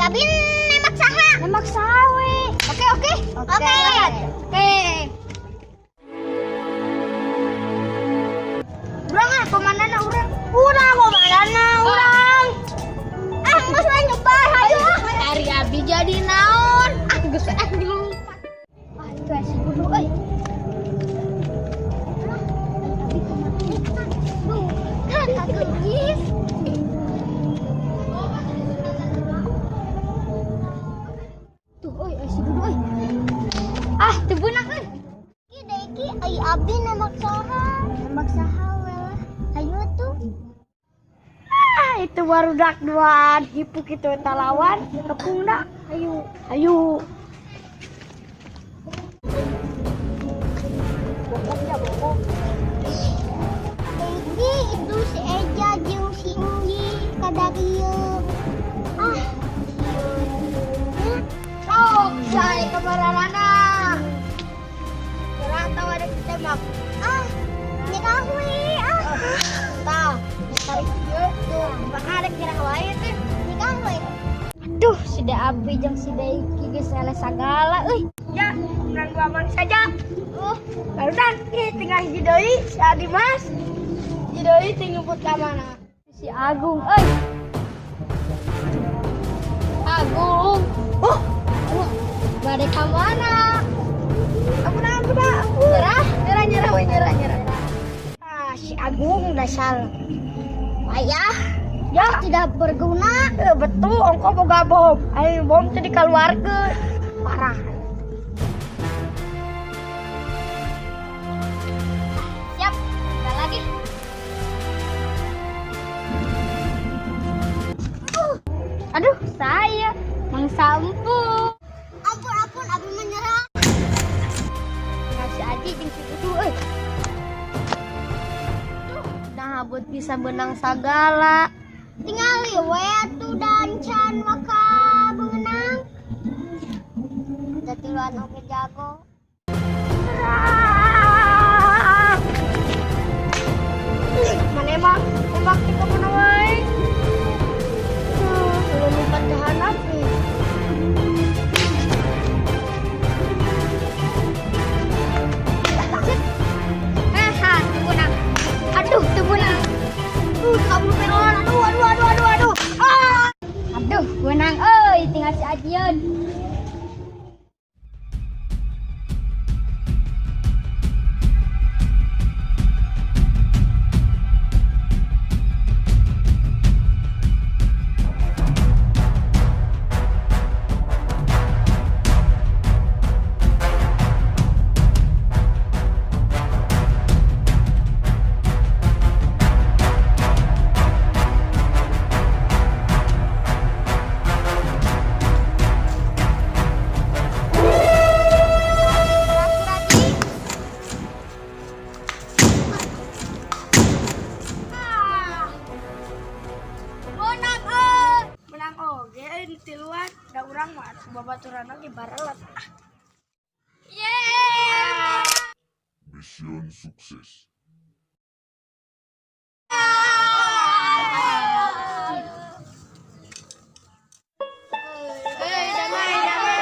Abi nembak saha? Nembak saha we. Oke, oke. Oke. Oke. Urang ah, komandanna urang. Urang komandanna urang. Ah, geus we nyebar hayu ah. Ari abi jadi naon? Ah, geus ah dilumpat. Ah, itu si kudu euy. Ah, abi kumaha? Duh, kan kagelis. Tuh euy, si kudu euy. Ah, teu beunang euy. Ki deui ai abi nembak saha? Nembak saha we lah. Hayu tuh. Ah, itu barudak duaan hipu kitu eta lawan kepungna. Ayo, ayo. Bokong ya bokong. Deui itu si Eja jeung si Enggi kadarieu. Ah, sieun. Sok, saya kemarana. Nyerah tahu ada ditembak. Ah, nyerah we ah. Tah, tarik ieu tuh, maka ada nyerah wae teh. Nyerah we. Aduh, si Da Abi jeung si Daiki geus eleh sagala euy. Ya, urang dua man saja. Barudak ih tinggal hiji deui si Adi Mas. Hiji deui teu nyumput ka mana? Si Agung euy. Agung. Oh, wah, bade ka mana? Ampun, ampun, ampun. Nyerah, nyerah, nyerah, we, nyerah, nyerah. Ah, si Agung dasar. Wayah, Ya, tidak berguna. Betul, ongko boga bom. Ayo bom teh dikaluarkeun. Parah. Siap, enggak lagi. Aduh, saya mangsa empuk. Ampun, ampun, abi menyerah. Kasih aja jeung si Dudu euy. Nah, buat bisa benang sagala. Tingali we atuh dan can maka beunang. Jatiluan oge jago. Mana emang tembak di kemana wae? Tuh, belum lupa tahan api. Haha, teu beunang. Aduh, teu beunang. Tuh, kamu peron. Aduh, aduh, aduh, aduh, aduh. Ah! Aduh, beunang euy, tinggal si Ajian. Menang euy. Menang oge euy tiluan. Da urang mah atuh babaturanna ge barelet. Ah. Yeay! Mission sukses. Euy, damai, damai.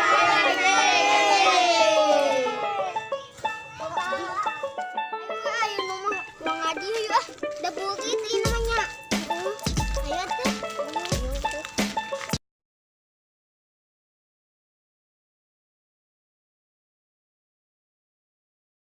Ayo, ayo, mau ngaji yuk ah. Da burit